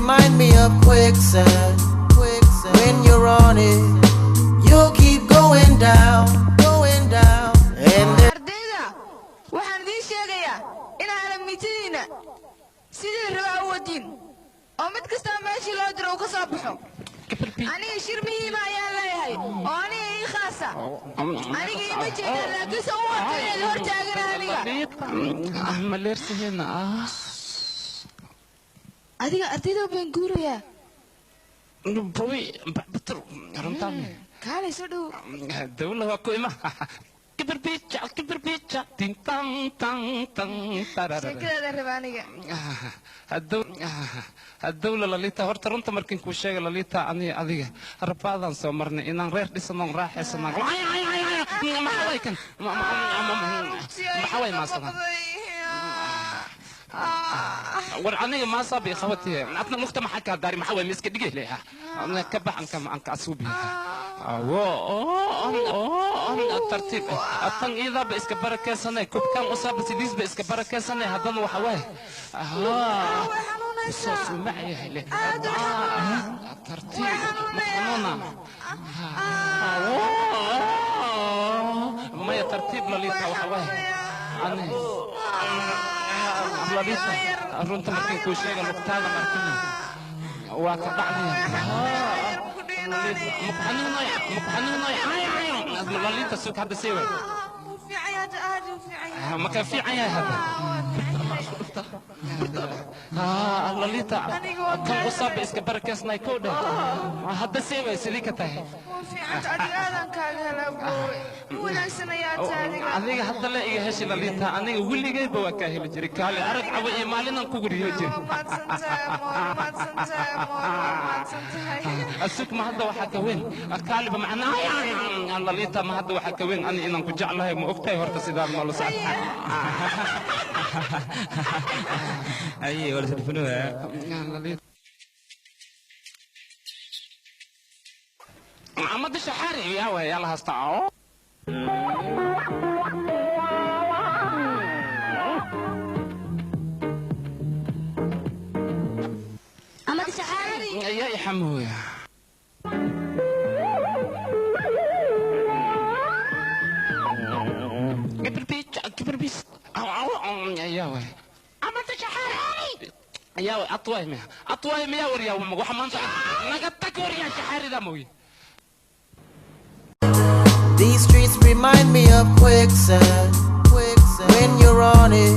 remind me of quicksand. Quicksand. When you're on it, you'll keep going down, going down. And there Ardayda, waxaan idiin sheegayaa inaanan mitadiinna sidii rabaa u wadin oo mid kastaa meeshii loo diro uu ka soo baxo. Aniga shir muhiima ayaan leeyahay oo aniga ii khaasa. Aniga iima jeedaan, laakiinse u wataneeda hor taagana aniga. Maleersaheena. Adiga ardayda baan guurayaa. Bawi batur runtaan. Kaalay, soo dhow. Dawla waa ku ima kibir bica kibir bica tin tan tan tan tarara. Sheekadaada raba aniga. Hadowla Lalita, horta runta markin kuu sheega, Lalita, ani adiga rafaadaan soo marnay inaan reer dhisanoon raaxaysanaan. Maxaa way kan? Maxaa way maasadan? War aniga maasabi qabatiye adna lugta maxaa kaa daari? Maxaa way miska dhigay leha ka bax anka anka asuubi awo tartiib tan iidaaba iska barakeysanay kubkan usaaba sidiisba iska barakeysanay. Haddana waxa waay soo sumacayahay le tartiib xanuuna maya. Tartiib, Lalita, waxa waay ani Lalita runta markin kuu sheega lugtaada markina waa ka dhacdaya. Maku xanuunay Lalita? Sug hadda sii way ma ka fiican yahay hadda Lalita? Kan usaaba iska barakeysnay kow dheh. Hadda sii way sidii ka tahay? Adiga hadda la iga heshi, Lalita. Aniga weligayba waa kaa heli jiray. Kaali arag cawa iyo maalinaan kugu riyo jiri asug. Ma hadda waxaa ka weyn kaaliba macnaa, Lalita, ma hadda waxaa ka weyn ani inaan ku jeclahay, ma ogtahay? Horta sidaan ma la socota? Aye, wala telefonuha. Amada shaxaari yaa way yala hasta. Amada shaxaari. Yaa ixamuya. Kibir biic kibir biis yaa way amada shaxaari yaa way atwaay miya atwaay miya? War yaa waxa maanta naga tag war yaa shaxaarida mooye. These streets remind me of quicksand. Quicksand. When you're on it,